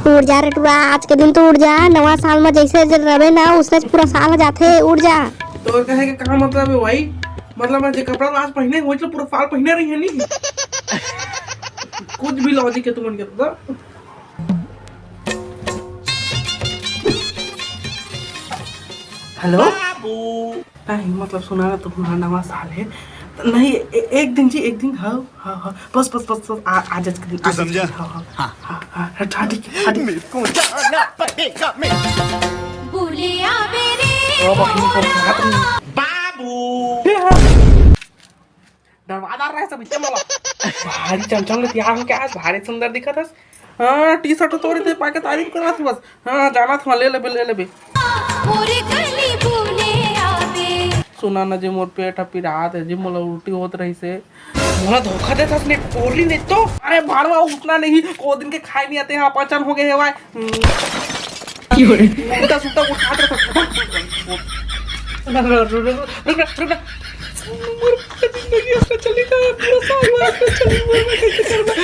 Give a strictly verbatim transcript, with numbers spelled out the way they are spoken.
उठ जा रे टुरा, आज के दिन तो उठ जा। नवा साल में जैसे जब रहे ना, उसने पूरा साल हो जाथे। उठ जा। तोर कहे के का मतलब है भाई? मतलब मैं जे कपड़ा आज पहने, वही तो पूरा साल पहने रही है नी। कुछ भी लॉजिक है तुमन के तो। हेलो बाबू। नहीं, मतलब सुना ना, तुम्हारा नवा साल है। नहीं, ए-, एक दिन जी, एक दिन। हाँ, हाँ, हाँ, बस, बस, बस, बस, आ, आज, आज के दिन, तू आज के समझा? दिन, हाँ, हाँ, हाँ। हाँ, हाँ, हाँ, हाँ, ठीक है, हाँ, ठीक है। मेरे को जाना पड़ेगा, मैं। बुलिया मेरे ओ, बहिनी को मोरा। बाबू। डरवादार रहे सब इतने वाला। भारी चमचम ले तैयार हो क्या आज? भारी सुंदर दिखत हस। हाँ, टी शर्ट तोड़ दे, पाके तारीफ करा तू बस। हाँ, जाना था, ले लेबे, ले लेबे। मोरे कली बुले आबे। सुना न जे मोर पेट ह पिरात है जी, मोला उल्टी होत रहिसे। मोला धोखा देत हस ने, टोरी नहीं तो। अरे भाड़वा, उतना नहीं, को दिन के खाए नहीं आते हैं, अपचन हो गए है वाय। हम्म। उल्टा सुल्टा वो खात रहता। रुक, रुक, रुक, रुक, रुक, रुक। मोर जिंदगी ऐसा चली गया, पूरा साल ऐसा चली गया, मैं कैसे करना?